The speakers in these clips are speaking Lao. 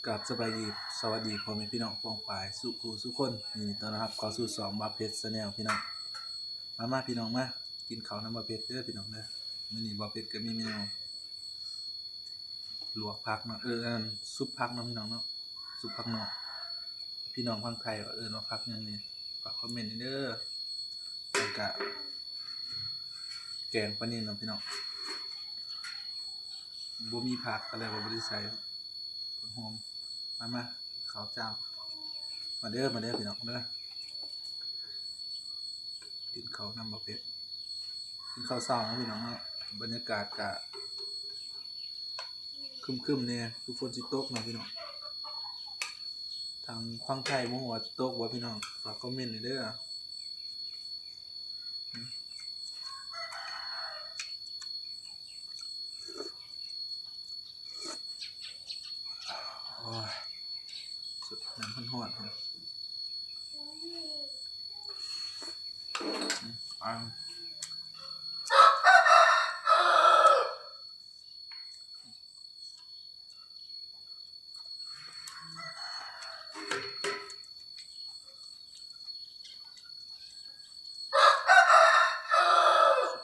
ກາບສະບາຍດີ ສະຫວັດດີພໍ່ແມ່ພີ່ນ້ອງປ້ອງປາຍສູ່ຜູ້ສູ່ຄົນ. ຍິນດີຕ້ອນຮັບເຂົ້າສູ່ຊ່ອງບ່າວເພັດ Channel ພີ່ນ້ອງ. ມາ ມາພີ່ນ້ອງມາ ກິນເຂົ້ານຳບ່າວເພັດເດີພີ່ນ້ອງເດີ. ມື້ນີ້ບ່າວເພັດກໍມີເມນູລວກຜັກເນາະ ເອີ ອັນນັ້ນ ຊຸບຜັກເນາະພີ່ນ້ອງເນາະ ຊຸບຜັກເນາະ. ພີ່ນ້ອງຝັ່ງໄທເອີ້ນວ່າຜັກຫຍັງນີ້ ຝາກຄອມເມັນແດ່ເດີ. ແລ້ວກະແກງປານິນເນາະພີ່ນ້ອງ ບໍ່ມີຜັກກໍເລີຍວ່າບໍ່ໄດ້ໃສ່ຜັກຫອມ. ມາ ມາ ເຂົ້າຈ້າວ ມາເດີ ມາເດີພີ່ນ້ອງເດີ. ກິນເຂົ້ານຳບ່າວເພັດ ກິນເຂົ້າເຊົ້າເນາະພີ່ນ້ອງເນາະ. ບັນຍາກາດກະຄຶ້ມໆແດ່ ຄືຝົນຊິຕົກເນາະພີ່ນ້ອງ. ທາງຝັ່ງໄທບໍ່ຮູ້ວ່າຊິຕົກບໍ່ພີ່ນ້ອງ ຝາກຄອມເມັນແດ່ເດີ. ໂອ້ຍ ສົດນ້ຳຮ້ອນໆ ອືມ ອາ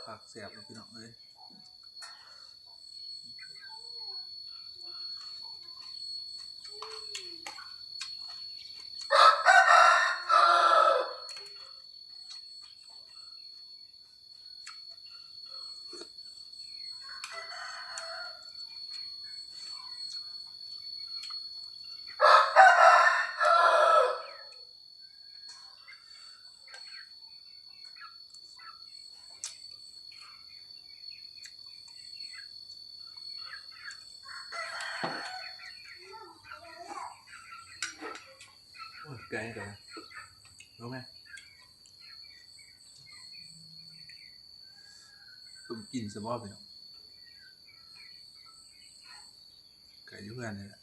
ຜັກແຊບເນາະພີ່ນ້ອງເອີຍ. ໂອ້ຍ ໄກ່ ໄກ່ ລົງແມ່ ຕົ້ມກິນຊະບໍ່ພີ່ນ້ອງ ໄກ່ຢູ່ເຮືອນນີ້ແຫຼະ.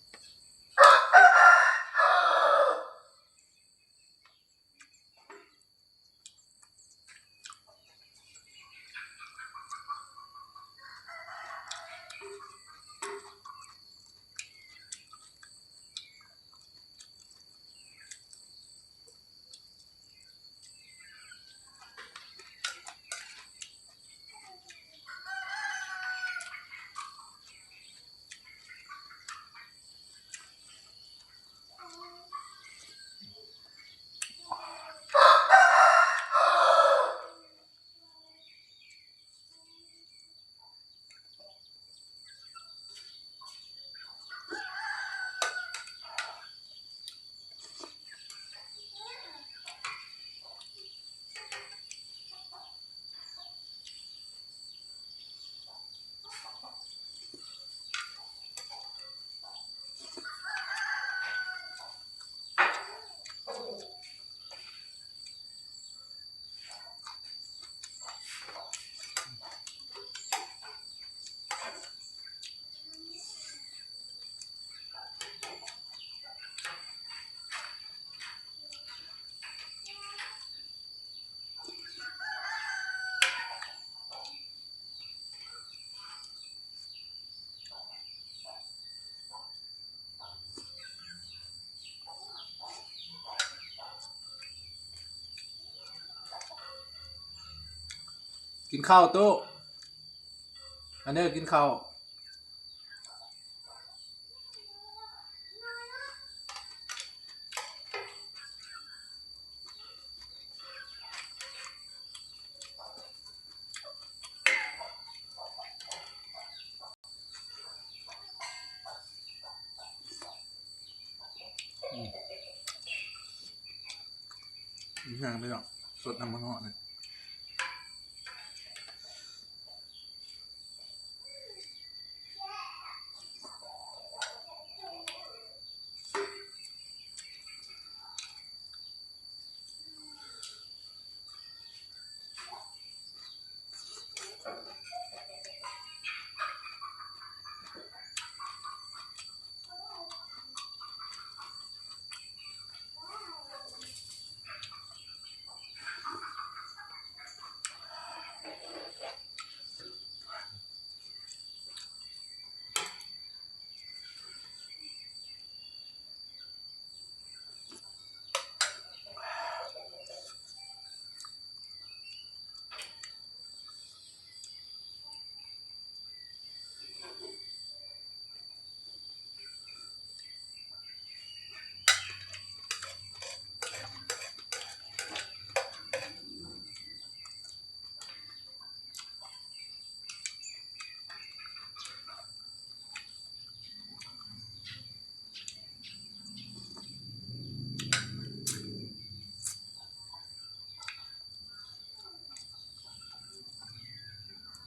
ກິນເຂົ້າຕູ້ ອັນເດີ ກິນເຂົ້າ. ອືມ ອີຫຍັງພີ່ນ້ອງ ສົດນ້ຳມັນຮ້ອນນີ້.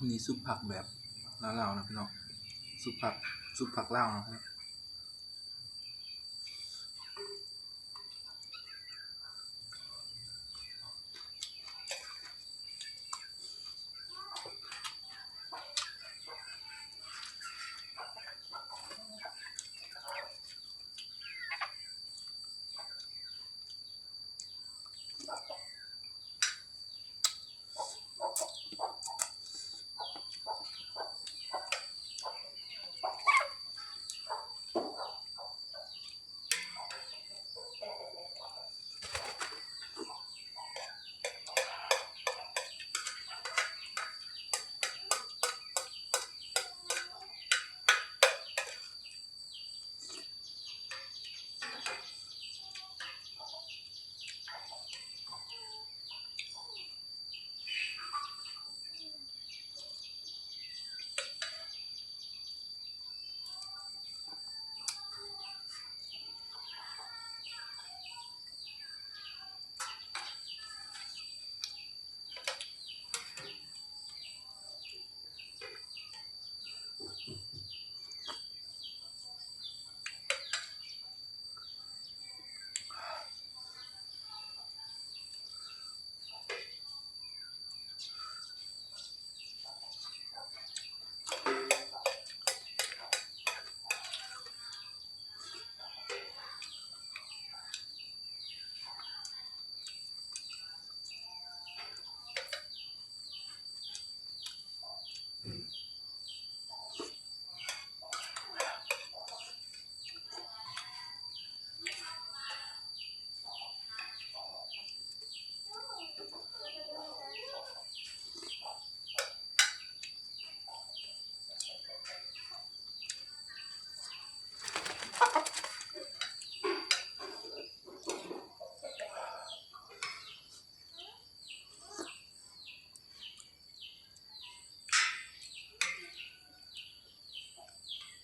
ນີ້ຊຸບຜັກແບບລາວໆນະພີ່ນ້ອງ ຊຸບຜັກ ຊຸບຜັກລາວເນາະ.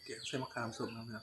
ແກງໃສ່ໝາກຂາມສົ້ມນຳເນາະ.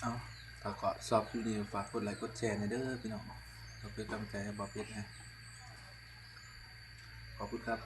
ເອົາ ຖ້າກໍຊອບຄລິບນີ້ ຝາກກົດໄລກົດແຊແດ່ເດີພີ່ນ້ອງ ເພື່ອເປັນກຳລັງໃຈໃຫ້ບ່າວເພັດແດ່. ຂອບຄຸນຄັບ.